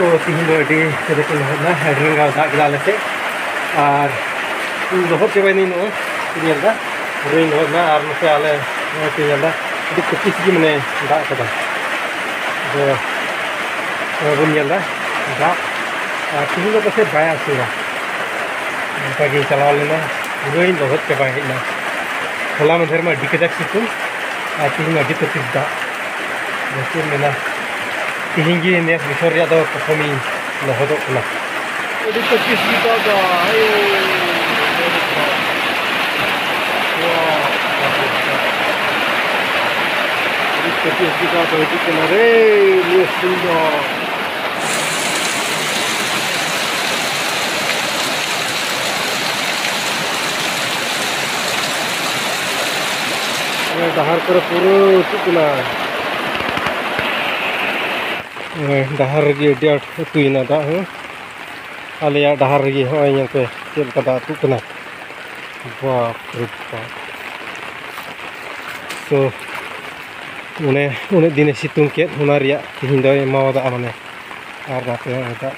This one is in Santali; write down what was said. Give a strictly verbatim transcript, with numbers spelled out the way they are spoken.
ᱛᱚ ᱛᱤᱦᱤᱧ ᱫᱚ ᱟᱹᱰᱤ ᱠᱟᱡᱟᱠ ᱞᱮ ᱞᱚᱦᱚᱫ ᱮᱱᱟ, ᱟᱹᱰᱤ ᱨᱟᱸᱜᱟᱣ ᱫᱟᱜ ᱠᱮᱫᱟ ᱟᱞᱮ ᱥᱮᱫ᱾ ᱟᱨ ᱤᱧ ᱞᱚᱦᱚᱫ ᱪᱟᱵᱟᱭᱮᱱᱟᱹᱧ, ᱱᱚᱜᱼᱚᱭ ᱯᱮ ᱧᱮᱞ ᱮᱫᱟ, ᱯᱩᱨᱟᱹᱧ ᱞᱚᱦᱚᱫ ᱮᱱᱟ᱾ ᱟᱨ ᱱᱚᱛᱮ ᱟᱞᱮ ᱱᱚᱜᱼᱚᱭ ᱯᱮ ᱧᱮᱞ ᱮᱫᱟ, ᱟᱹᱰᱤ ᱠᱟᱹᱴᱤᱡ ᱜᱮ ᱢᱟᱱᱮ ᱫᱟᱜ ᱠᱟᱫᱟ᱾ ᱟᱫᱚ ᱱᱚᱜᱼᱚᱭ ᱵᱚᱱ ᱧᱮᱞ ᱮᱫᱟ ᱫᱟᱜ, ᱟᱨ ᱛᱤᱦᱤᱧ ᱫᱚ ᱯᱟᱥᱮᱡ ᱵᱟᱭ ᱟᱹᱥᱩᱲᱟ᱾ ᱚᱱᱠᱟ ᱜᱮ ᱪᱟᱞᱟᱣ ᱞᱮᱱᱟ, ᱯᱩᱨᱟᱹᱧ ᱞᱚᱦᱚᱫ ᱪᱟᱵᱟ ᱦᱮᱡ ᱮᱱᱟ᱾ ᱦᱚᱞᱟ ᱢᱟᱫᱷᱮᱨ ᱢᱟ ᱟᱹᱰᱤ ᱠᱟᱡᱟᱠ ᱥᱤᱛᱩᱝ, ᱟᱨ ᱛᱤᱦᱤᱧ ᱢᱟ ᱟᱹᱰᱤ ᱛᱟᱹᱯᱤᱥ ᱫᱟᱜ᱾ ᱟᱫᱚ ᱪᱮᱫ ᱮᱢ ᱢᱮᱱᱟ, ᱛᱤᱦᱤᱧ ᱜᱮ ᱱᱮᱥ ᱵᱚᱪᱷᱚᱨ ᱨᱮᱭᱟᱜ ᱫᱚ ᱯᱨᱚᱛᱷᱚᱢᱤᱧ ᱞᱚᱦᱚᱫᱚᱜ ᱠᱟᱱᱟ᱾ ᱟᱹᱰᱤ ᱛᱟᱹᱯᱤᱥ ᱜᱮ ᱫᱟᱜ ᱫᱟ, ᱟᱭᱳ᱾ ᱟᱹᱰᱤ ᱛᱟᱹᱯᱤᱥ ᱜᱮ ᱫᱟᱜ ᱫᱚ ᱦᱤᱡᱩᱜ ᱠᱟᱱᱟ ᱨᱮ, ᱱᱤᱭᱟᱹ ᱥᱤᱛᱩᱝ ᱫᱚ᱾ ᱰᱟᱦᱟᱨ ᱠᱚᱨᱮ ᱯᱩᱨᱟᱹ ᱟᱹᱛᱩᱜ ᱠᱟᱱᱟ᱾ ᱰᱟᱦᱟᱨ ᱨᱮᱜᱮ ᱟᱹᱰᱤ ᱟᱸᱴ ᱟᱹᱛᱩᱭᱮᱱᱟ ᱫᱟᱜ ᱦᱚᱸ᱾ ᱟᱞᱮᱭᱟᱜ ᱰᱟᱦᱟᱨ ᱨᱮᱜᱮ ᱦᱚᱸᱜᱼᱚᱭ ᱧᱮᱞ ᱯᱮ ᱪᱮᱫ ᱞᱮᱠᱟ ᱫᱟᱜ ᱟᱹᱛᱩᱜ ᱠᱟᱱᱟ᱾ ᱵᱟᱯ ᱨᱮ ᱵᱟᱯ᱾ ᱛᱚ ᱚᱱᱮ ᱩᱱᱟᱹᱜ ᱫᱤᱱᱮ ᱥᱤᱛᱩᱝ ᱠᱮᱫ, ᱚᱱᱟ ᱨᱮᱭᱟᱜ ᱛᱮᱦᱮᱧ ᱫᱚᱭ ᱮᱢᱟᱣᱟᱫᱟ ᱢᱟᱱᱮ᱾ ᱟᱨ ᱱᱟᱛᱮ ᱦᱚᱸᱜᱼᱚᱭ ᱫᱟᱜ